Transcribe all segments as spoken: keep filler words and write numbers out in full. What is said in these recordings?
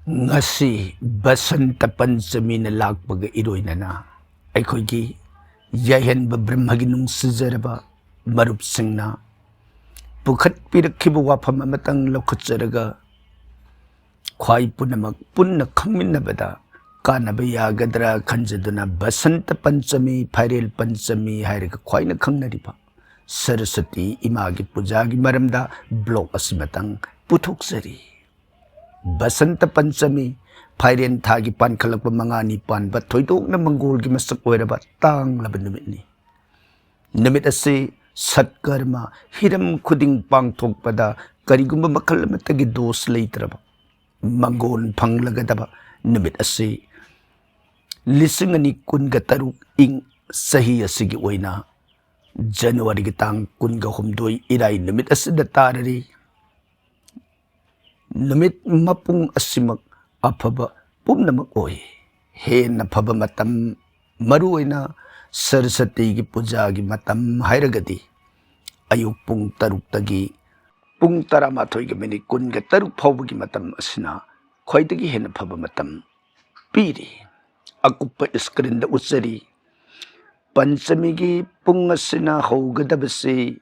ꯉꯁꯤ ꯕꯁꯟꯇ ꯄꯟꯆꯃꯤꯅ ꯂꯥꯛꯄꯒ ꯏꯔꯣꯏꯅꯅ ꯑꯩꯈꯣꯏꯒꯤ ꯌꯥꯏꯍꯟꯕ ꯕ꯭ꯔꯍ꯭ꯃꯒꯤ ꯅꯨꯡꯁꯤꯖꯔꯕ ꯃꯔꯨꯞꯁꯤꯡꯅ ꯄꯨꯈꯠꯄꯤꯔꯛꯈꯤꯕ ꯋꯥꯐꯝ ꯑꯃꯇꯪ ꯂꯧꯈꯠꯆꯔꯒ ꯈ꯭ꯋꯥꯏ ꯄꯨꯝꯅꯃꯛ ꯄꯨꯟꯅ ꯈꯪꯃꯤꯟꯅꯕꯗ ꯀꯥꯟꯅꯕ ꯌꯥꯒꯗ꯭ꯔꯥ ꯈꯟꯖꯗꯨꯅ ꯕꯁꯟꯇ ꯄꯟꯆꯃꯤ, ꯐꯥꯏꯔꯦꯜ ꯄꯟꯆꯃꯤ ꯍꯥꯏꯔꯒ ꯈ꯭ꯋꯥꯏꯅ ꯈꯪꯅꯔꯤꯕ ꯁꯔꯁꯇꯤ ꯏꯃꯥꯒꯤ ꯄꯨꯖꯥꯒꯤ ꯃꯔꯝꯗ ꯕ꯭ꯂꯣꯛ ꯑꯁꯤꯃꯇꯪ ꯄꯨꯊꯣꯛꯆꯔꯤ꯫ ꯕꯁꯟꯇ ꯄꯟꯆꯃꯤ, ꯐꯥꯏꯔꯦꯟ ꯊꯥꯒꯤ ꯄꯥꯟꯈꯠꯂꯛꯄ ꯃꯉꯥꯅꯤ ꯄꯥꯟꯕ ꯊꯣꯏꯗꯣꯛꯅ ꯃꯪꯒꯣꯜꯒꯤ ꯃꯁꯛ ꯑꯣꯏꯔꯕ ꯇꯥꯡꯂꯕ ꯅꯨꯃꯤꯠꯅꯤ꯫ ꯅꯨꯃꯤꯠ ꯑꯁꯤ ꯁꯠꯀꯔꯃ ꯍꯤꯔꯝ ꯈꯨꯗꯤꯡ ꯄꯥꯡꯊꯣꯛꯄꯗ ꯀꯔꯤꯒꯨꯝꯕ ꯃꯈꯜ ꯑꯃꯠꯇꯒꯤ ꯗꯣꯁ ꯂꯩꯇ꯭ꯔꯕ ꯃꯪꯒꯣꯜ ꯐꯪꯂꯒꯗꯕ ꯅꯨꯃꯤꯠ ꯑꯁꯤ ꯂꯤꯁꯤꯡ ꯑꯅꯤ ꯀꯨꯟꯒ ꯇꯔꯨꯛ ꯏꯪ ꯆꯍꯤ ꯑꯁꯤꯒꯤ ꯑꯣꯏꯅ ꯖꯅꯋꯥꯔꯤꯒꯤ ꯇꯥꯡ ꯀꯨꯟꯒ ꯍꯨꯝꯗꯣꯏ ꯏꯔꯥꯏ ꯅꯨꯃꯤꯠ ꯑꯁꯤꯗ ꯇꯥꯔꯔꯤ꯫ ꯅꯨꯃꯤꯠ ꯃꯄꯨꯡ ꯑꯁꯤꯃꯛ ꯑꯐꯕ ꯄꯨꯝꯅꯃꯛ ꯑꯣꯏ꯫ ꯍꯦꯟꯅ ꯐꯕ ꯃꯇꯝ, ꯃꯔꯨꯑꯣꯏꯅ ꯁꯔꯁꯇꯤꯒꯤ ꯄꯨꯖꯥꯒꯤ ꯃꯇꯝ ꯍꯥꯏꯔꯒꯗꯤ ꯑꯌꯨꯛ ꯄꯨꯡ ꯇꯔꯨꯛꯇꯒꯤ ꯄꯨꯡ ꯇꯔꯥꯃꯥꯊꯣꯏꯒ ꯃꯤꯅꯤꯠ ꯀꯨꯟꯒ ꯇꯔꯨꯛ ꯐꯥꯎꯕꯒꯤ ꯃꯇꯝ ꯑꯁꯤꯅ ꯈ꯭ꯋꯥꯏꯗꯒꯤ ꯍꯦꯟꯅ ꯐꯕ ꯃꯇꯝ ꯄꯤꯔꯤ꯫ ꯑꯀꯨꯞꯄ ꯏꯁꯀ꯭ꯔꯤꯟꯗ ꯎꯠꯆꯔꯤ꯫ ꯄꯟꯆꯃꯤꯒꯤ ꯄꯨꯡ ꯑꯁꯤꯅ ꯍꯧꯒꯗꯕꯁꯤ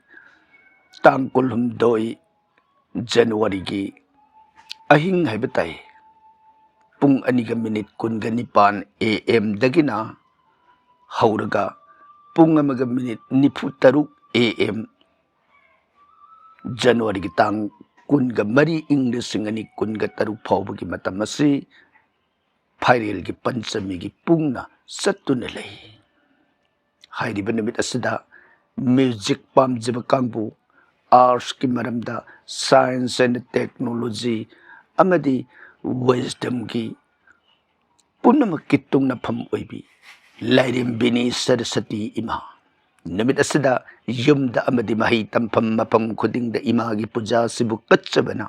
ꯇꯥꯡ ꯀꯨꯟꯍꯨꯝꯗꯣꯏ ꯖꯅꯋꯥꯔꯤꯒꯤ ꯑꯍꯤꯡ ꯍꯥꯏꯕ ꯇꯥꯏ꯫ ꯄꯨꯡ ꯑꯅꯤꯒ ꯃꯤꯅꯤꯠ ꯀꯨꯟꯒ ꯅꯤꯄꯥꯟ ꯑꯦ ꯑꯦꯝꯗꯒꯤꯅ ꯍꯧꯔꯒ ꯄꯨꯡ ꯑꯃꯒ ꯃꯤꯅꯤꯠ ꯅꯤꯐꯨ ꯇꯔꯨꯛ ꯑꯦ ꯑꯦꯝ ꯖꯅꯋꯥꯔꯤꯒꯤ ꯇꯥꯡ ꯀꯨꯟꯒ ꯃꯔꯤ ꯏꯪ ꯂꯤꯁꯤꯡ ꯑꯅꯤ ꯀꯨꯟꯒ ꯇꯔꯨꯛ ꯐꯥꯎꯕꯒꯤ ꯃꯇꯝ ꯑꯁꯤ ꯐꯥꯏꯔꯦꯜꯒꯤ ꯄꯟꯆꯃꯤꯒꯤ ꯄꯨꯡꯅ ꯆꯠꯇꯨꯅ ꯂꯩ꯫ ꯍꯥꯏꯔꯤꯕ ꯅꯨꯃꯤꯠ ꯑꯁꯤꯗ ꯃ꯭ꯌꯨꯖꯤꯛ ꯄꯥꯝꯖꯕ ꯀꯥꯡꯕꯨ, ꯑꯥꯔꯠꯁꯀꯤ ꯃꯔꯝꯗ, ꯁꯥꯏꯟꯁ ꯑꯦꯟ ꯇꯦꯛꯅꯣꯂꯣꯖꯤ ꯑꯃꯗꯤ ꯋꯤꯁꯗꯝꯒꯤ ꯄꯨꯝꯅꯃꯛꯀꯤ ꯇꯨꯡꯅꯐꯝ ꯑꯣꯏꯕꯤ ꯂꯥꯏꯔꯦꯝꯕꯤꯅꯤ ꯁꯔꯁꯇꯤ ꯏꯃꯥ꯫ ꯅꯨꯃꯤꯠ ꯑꯁꯤꯗ ꯌꯨꯝꯗ ꯑꯃꯗꯤ ꯃꯍꯩ ꯇꯝꯐꯝ ꯃꯐꯝ ꯈꯨꯗꯤꯡꯗ ꯏꯃꯥꯒꯤ ꯄꯨꯖꯥ ꯑꯁꯤꯕꯨ ꯀꯠꯆꯕꯅ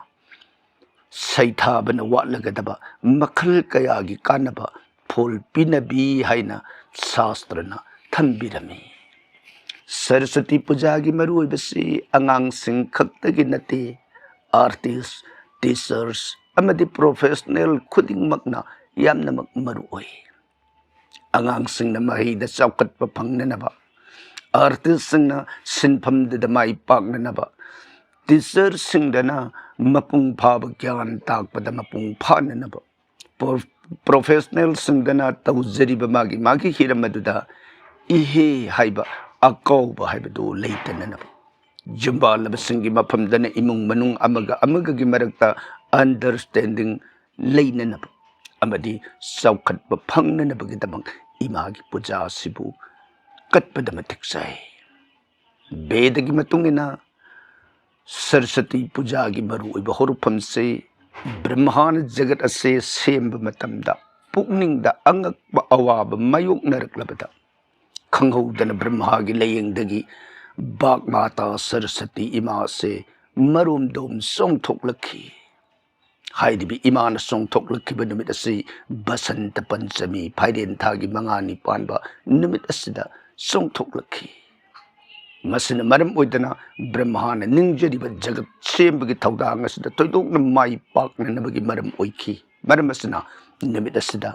ꯁꯩꯊꯥꯕꯅ ꯋꯥꯠꯂꯒꯗꯕ ꯃꯈꯜ ꯀꯌꯥꯒꯤ ꯀꯥꯟꯅꯕ ꯐꯣꯜ ꯄꯤꯅꯕꯤ ꯍꯥꯏꯅ ꯁꯥꯁꯇ꯭ꯔꯅ ꯊꯝꯕꯤꯔꯝꯃꯤ꯫ ꯁꯔꯁꯇꯤ ꯄꯨꯖꯥꯒꯤ ꯃꯔꯨꯑꯣꯏꯕꯁꯤ ꯑꯉꯥꯡꯁꯤꯡ ꯈꯛꯇꯒꯤ ꯅꯠꯇꯦ, ꯑꯥꯔꯇꯤꯁ, ꯇꯤꯆꯔꯁ, ꯑꯃꯗꯤ professional ꯈꯨꯗꯤꯡꯃꯛꯅ ꯌꯥꯝꯅꯃꯛ ꯃꯔꯨ ꯑꯣꯏ꯫ ꯑꯉꯥꯡꯁꯤꯡꯅ ꯃꯍꯩꯗ ꯆꯥꯎꯈꯠꯄ ꯐꯪꯅꯅꯕ, artistꯁꯤꯡꯅ ꯁꯤꯟꯐꯝꯗꯨꯗ ꯃꯥꯏ ꯄꯥꯛꯅꯅꯕ, teacherꯁꯤꯡꯗꯅ ꯃꯄꯨꯡ ꯐꯥꯕ ꯒ꯭ꯌꯥꯟ ꯇꯥꯛꯄꯗ ꯃꯄꯨꯡ ꯐꯥꯅꯅꯕ, professionalꯁꯤꯡꯗꯅ ꯇꯧꯖꯔꯤꯕ ꯃꯥꯒꯤ ꯃꯥꯒꯤ ꯍꯤꯔꯝ ꯑꯗꯨꯗ ꯏꯍꯦ ꯍꯥꯏꯕ, ꯑꯀꯥꯎꯕ ꯍꯥꯏꯕꯗꯨ ꯂꯩꯇꯅꯅꯕ, ꯌꯨꯝꯕꯥꯜꯂꯕꯁꯤꯡꯒꯤ ꯃꯐꯝꯗꯅ ꯏꯃꯨꯡ ꯃꯅꯨꯡ ꯑꯃꯒ ꯑꯃꯒꯒꯤ ꯃꯔꯛꯇ understanding ꯂꯩꯅꯅꯕ ꯑꯃꯗꯤ ꯆꯥꯎꯈꯠꯄ ꯐꯪꯅꯅꯕꯒꯤꯗꯃꯛ ꯏꯃꯥꯒꯤ ꯄꯨꯖꯥ ꯑꯁꯤꯕꯨ ꯀꯠꯄꯗ ꯃꯇꯤꯛ ꯆꯥꯏ꯫ ꯕꯦꯗꯒꯤ ꯃꯇꯨꯡ ꯏꯟꯅ ꯁꯔꯁꯇꯤ ꯄꯨꯖꯥꯒꯤ ꯃꯔꯨꯑꯣꯏꯕ ꯍꯧꯔꯛꯐꯝꯁꯤ ꯕ꯭ꯔꯍꯃꯥꯅ ꯖꯒꯠ ꯑꯁꯦ ꯁꯦꯝꯕ ꯃꯇꯝꯗ ꯄꯨꯛꯅꯤꯡꯗ ꯑꯉꯛꯄ ꯑꯋꯥꯕ ꯃꯥꯌꯣꯛꯅꯔꯛꯂꯕꯗ ꯈꯪꯍꯧꯗꯅ ꯕ꯭ꯔꯍꯃꯥꯒꯤ ꯂꯥꯏꯌꯦꯡꯗꯒꯤ ꯕꯥꯒꯃꯥꯇꯥ ꯁꯔꯁꯇꯤ ꯏꯃꯥꯁꯦ ꯃꯔꯣꯝꯗꯣꯝ ꯆꯣꯡꯊꯣꯛꯂꯛꯈꯤ꯫ ꯍꯥꯏꯔꯤꯕ ꯏꯃꯥꯅ ꯆꯣꯡꯊꯣꯛꯂꯛꯈꯤꯕ ꯅꯨꯃꯤꯠ ꯑꯁꯤ ꯕꯁꯟꯇ ꯄꯟꯆꯃꯤ, ꯐꯥꯏꯔꯦꯟ ꯊꯥꯒꯤ ꯃꯉꯥꯅꯤ ꯄꯥꯟꯕ ꯅꯨꯃꯤꯠ ꯑꯁꯤꯗ ꯆꯣꯡꯊꯣꯛꯂꯛꯈꯤ꯫ ꯃꯁꯤꯅ ꯃꯔꯝ ꯑꯣꯏꯗꯅ ꯕ꯭ꯔꯍꯃꯥꯅ ꯅꯤꯡꯖꯔꯤꯕ ꯖꯒꯠ ꯁꯦꯝꯕꯒꯤ ꯊꯧꯗꯥꯡ ꯑꯁꯤꯗ ꯊꯣꯏꯗꯣꯛꯅ ꯃꯥꯏ ꯄꯥꯛꯅꯅꯕꯒꯤ ꯃꯔꯝ ꯑꯣꯏꯈꯤ꯫ ꯃꯔꯝ ꯑꯁꯤꯅ ꯅꯨꯃꯤꯠ ꯑꯁꯤꯗ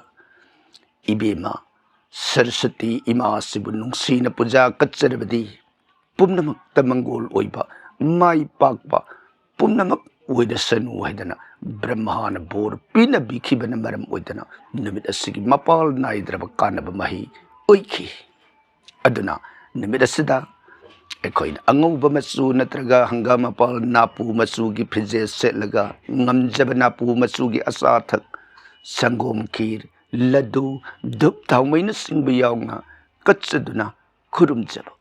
ꯏꯕꯦꯝꯃ ꯁꯔꯁꯇꯤ ꯏꯃꯥ ꯑꯁꯤꯕꯨ ꯅꯨꯡꯁꯤꯅ ꯄꯨꯖꯥ ꯀꯠꯆꯔꯕꯗꯤ ꯄꯨꯝꯅꯃꯛꯇ ꯃꯪꯒꯣꯜ ꯑꯣꯏꯕ, ꯃꯥꯏ ꯄꯥꯛꯄ ꯄꯨꯝꯅꯃꯛ ꯑꯣꯏꯔꯁꯅꯨ ꯍꯥꯏꯗꯅ ꯕ꯭ꯔꯍꯃꯥꯅ ꯕꯣꯔ ꯄꯤꯅꯕꯤꯈꯤꯕꯅ ꯃꯔꯝ ꯑꯣꯏꯗꯅ ꯅꯨꯃꯤꯠ ꯑꯁꯤꯒꯤ ꯃꯄꯥꯜ ꯅꯥꯏꯗ꯭ꯔꯕ ꯀꯥꯟꯅꯕ ꯃꯍꯩ ꯑꯣꯏꯈꯤ꯫ ꯑꯗꯨꯅ ꯅꯨꯃꯤꯠ ꯑꯁꯤꯗ ꯑꯩꯈꯣꯏꯅ ꯑꯉꯧꯕ ꯃꯆꯨ ꯅꯠꯇ꯭ꯔꯒ ꯍꯪꯒꯥꯝ ꯃꯄꯥꯜ ꯅꯥꯄꯨ ꯃꯆꯨꯒꯤ ꯐꯤꯖꯦꯠ ꯁꯦꯠꯂꯒ, ꯉꯝꯖꯕ ꯅꯥꯄꯨ ꯃꯆꯨꯒꯤ ꯑꯆꯥ ꯑꯊꯛ, ꯁꯪꯒꯣꯝ ꯈꯤꯔ, ꯂꯗꯨ, ꯙꯨꯞ ꯊꯥꯎꯃꯩꯅꯆꯤꯡꯕ ꯌꯥꯎꯅ ꯀꯠꯆꯗꯨꯅ ꯈꯨꯔꯨꯝꯖꯕ꯫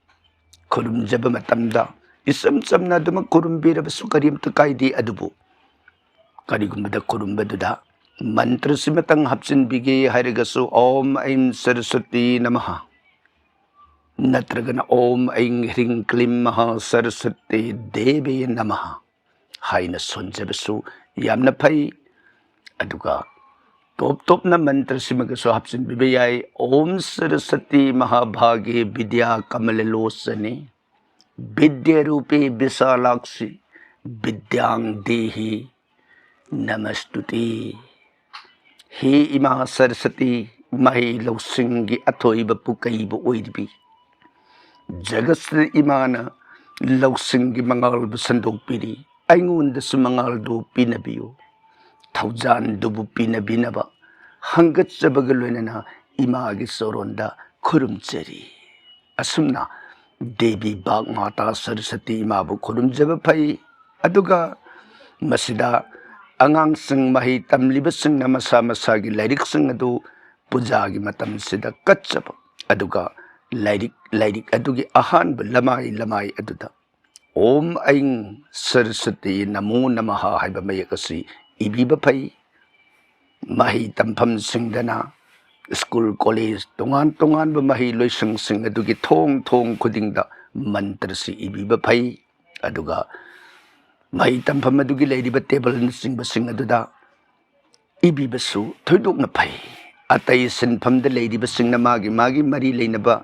ꯈꯨꯔꯨꯝꯖꯕ ꯃꯇꯝꯗ ꯏꯆꯝ ꯆꯝꯅ ꯑꯗꯨꯃꯛ ꯈꯨꯔꯨꯝꯕꯤꯔꯕꯁꯨ ꯀꯔꯤꯝꯇ ꯀꯥꯏꯗꯦ, ꯑꯗꯨꯕꯨ ꯀꯔꯤꯒꯨꯝꯕꯗ ꯈꯨꯔꯨꯝꯕꯗꯨꯗ ꯃꯟꯇ꯭ꯔꯁꯤꯃꯇꯪ ꯍꯥꯞꯆꯤꯟꯕꯤꯒꯦ ꯍꯥꯏꯔꯒꯁꯨ, "ꯑꯣꯝ ꯑꯩꯝ ꯁꯔꯁꯇꯤ ꯅꯃꯍ" ꯅꯠꯇ꯭ꯔꯒꯅ "ꯑꯣꯝ ꯑꯩꯡ ꯍ꯭ꯔꯤꯡ ꯀ꯭ꯂꯤꯝ ꯃꯍꯥ ꯁꯔꯁꯇꯤ ꯗꯦꯕꯦ ꯅꯃꯍ" ꯍꯥꯏꯅ ꯁꯣꯟꯖꯕꯁꯨ ꯌꯥꯝꯅ ꯐꯩ꯫ ꯑꯗꯨꯒ ꯇꯣꯞ ꯇꯣꯞꯅ ꯃꯟꯇ꯭ꯔꯁꯤꯃꯒꯁꯨ ꯍꯥꯞꯆꯤꯟꯕꯤꯕ ꯌꯥꯏ꯫ "ꯑꯣꯝ ꯁꯔꯁꯇꯤ ꯃꯍꯥꯚꯥꯒꯦ ꯕꯤꯗ꯭ꯌꯥ ꯀꯃꯂꯂꯣꯆꯅꯦ ꯕꯤꯗ꯭ꯌꯥꯔꯨꯄꯦ ꯕꯤꯁꯥꯂꯥꯛꯁꯤ ꯕꯤꯗ꯭ꯌꯥꯡ ꯗꯦꯍꯤ ꯅꯃꯁ꯭ꯇꯨꯇꯦ꯫ ꯍꯦ ꯏꯃꯥ ꯁꯔꯁꯇꯤ, ꯃꯍꯩ ꯂꯧꯁꯤꯡꯒꯤ ꯑꯊꯣꯏꯕ ꯄꯨꯀꯩꯕ ꯑꯣꯏꯔꯤꯕꯤ, ꯖꯒꯠꯁꯤꯗ ꯏꯃꯥꯅ ꯂꯧꯁꯤꯡꯒꯤ ꯃꯉꯥꯜꯕꯨ ꯁꯟꯗꯣꯛꯄꯤꯔꯤ, ꯑꯩꯉꯣꯟꯗꯁꯨ ꯃꯉꯥꯜꯗꯨ ꯄꯤꯅꯕꯤꯌꯨ꯫ ꯊꯧꯖꯥꯟꯗꯨꯕꯨ ꯄꯤꯅꯕꯤꯅꯕ ꯍꯪꯒꯠꯆꯕꯒ ꯂꯣꯏꯅꯅ ꯏꯃꯥꯒꯤ ꯆꯣꯔꯣꯟꯗ ꯈꯨꯔꯨꯝꯖꯔꯤ꯫ ꯑꯁꯨꯝꯅ ꯗꯦꯕꯤ ꯕꯥꯒꯃꯥꯇꯥ ꯁꯔꯁꯇꯤ ꯏꯃꯥꯕꯨ ꯈꯨꯔꯨꯝꯖꯕ ꯐꯩ꯫ ꯑꯗꯨꯒ ꯃꯁꯤꯗ ꯑꯉꯥꯡꯁꯤꯡ, ꯃꯍꯩ ꯇꯝꯂꯤꯕꯁꯤꯡꯅ ꯃꯁꯥ ꯃꯁꯥꯒꯤ ꯂꯥꯏꯔꯤꯛꯁꯤꯡ ꯑꯗꯨ ꯄꯨꯖꯥꯒꯤ ꯃꯇꯝꯁꯤꯗ ꯀꯠꯆꯕ, ꯑꯗꯨꯒ ꯂꯥꯏꯔꯤꯛ, ꯂꯥꯏꯔꯤꯛ ꯑꯗꯨꯒꯤ ꯑꯍꯥꯟꯕ ꯂꯃꯥꯏ ꯂꯃꯥꯏ ꯑꯗꯨꯗ "ꯑꯣꯝ ꯑꯩꯡ ꯁꯔꯁꯇꯤ ꯅꯃꯣ ꯅꯃꯍ" ꯍꯥꯏꯕ ꯃꯌꯦꯛ ꯑꯁꯤ ꯏꯕꯤꯕ ꯐꯩ꯫ ꯃꯍꯩ ꯇꯝꯐꯝꯁꯤꯡꯗꯅ, ꯁ꯭ꯀꯨꯜ, ꯀꯣꯂꯦꯖ, ꯇꯣꯉꯥꯟ ꯇꯣꯉꯥꯟꯕ ꯃꯍꯩ ꯂꯣꯏꯁꯪꯁꯤꯡ ꯑꯗꯨꯒꯤ ꯊꯣꯡ ꯊꯣꯡ ꯈꯨꯗꯤꯡꯗ ꯃꯟꯇ꯭ꯔꯁꯤ ꯏꯕꯤꯕ ꯐꯩ꯫ ꯑꯗꯨꯒ ꯃꯍꯩ ꯇꯝꯐꯝ ꯑꯗꯨꯒꯤ ꯂꯩꯔꯤꯕ ꯇꯦꯕꯜꯅꯆꯤꯡꯕꯁꯤꯡ ꯑꯗꯨꯗ ꯏꯕꯤꯕꯁꯨ ꯊꯣꯏꯗꯣꯛꯅ ꯐꯩ꯫ ꯑꯇꯩ ꯁꯤꯟꯐꯝꯗ ꯂꯩꯔꯤꯕꯁꯤꯡꯅ ꯃꯥꯒꯤ ꯃꯥꯒꯤ ꯃꯔꯤ ꯂꯩꯅꯕ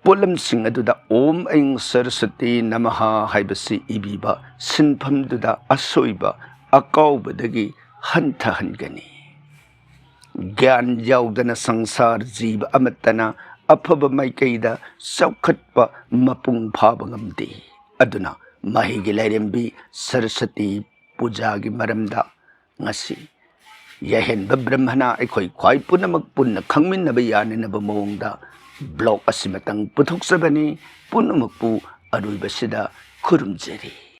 ꯄꯣꯠꯂꯝꯁꯤꯡ ꯑꯗꯨꯗ "ꯑꯣꯝ ꯑꯩꯡ ꯁꯔꯁꯇꯤ ꯅꯃꯍ" ꯍꯥꯏꯕꯁꯤ ꯏꯕꯤꯕ ꯁꯤꯟꯐꯝꯗꯨꯗ ꯑꯁꯣꯏꯕ, ꯑꯀꯥꯎꯕꯗꯒꯤ ꯍꯟꯊꯍꯟꯒꯅꯤ꯫ ꯒ꯭ꯌꯥꯟ ꯌꯥꯎꯗꯅ ꯁꯪꯁꯥꯔ ꯖꯤꯕ ꯑꯃꯠꯇꯅ ꯑꯐꯕ ꯃꯥꯏꯀꯩꯗ ꯆꯥꯎꯈꯠꯄ ꯃꯄꯨꯡ ꯐꯥꯕ ꯉꯝꯗꯦ꯫ ꯑꯗꯨꯅ ꯃꯍꯩꯒꯤ ꯂꯥꯏꯔꯦꯝꯕꯤ ꯁꯔꯁꯇꯤ ꯄꯨꯖꯥꯒꯤ ꯃꯔꯝꯗ ꯉꯁꯤ ꯌꯥꯍꯦꯟꯕ ꯕ꯭ꯔꯍꯃꯅ ꯑꯩꯈꯣꯏ ꯈ꯭ꯋꯥꯏ ꯄꯨꯝꯅꯃꯛ ꯄꯨꯟꯅ ꯈꯪꯃꯤꯟꯅꯕ ꯌꯥꯅꯅꯕ ꯃꯑꯣꯡꯗ ꯕ꯭ꯂꯣꯛ ꯑꯁꯤꯃꯇꯪ ꯄꯨꯊꯣꯛꯆꯕꯅꯤ꯫ ꯄꯨꯝꯅꯃꯛꯄꯨ ꯑꯔꯣꯏꯕꯁꯤꯗ ꯈꯨꯔꯨꯝꯖꯔꯤ꯫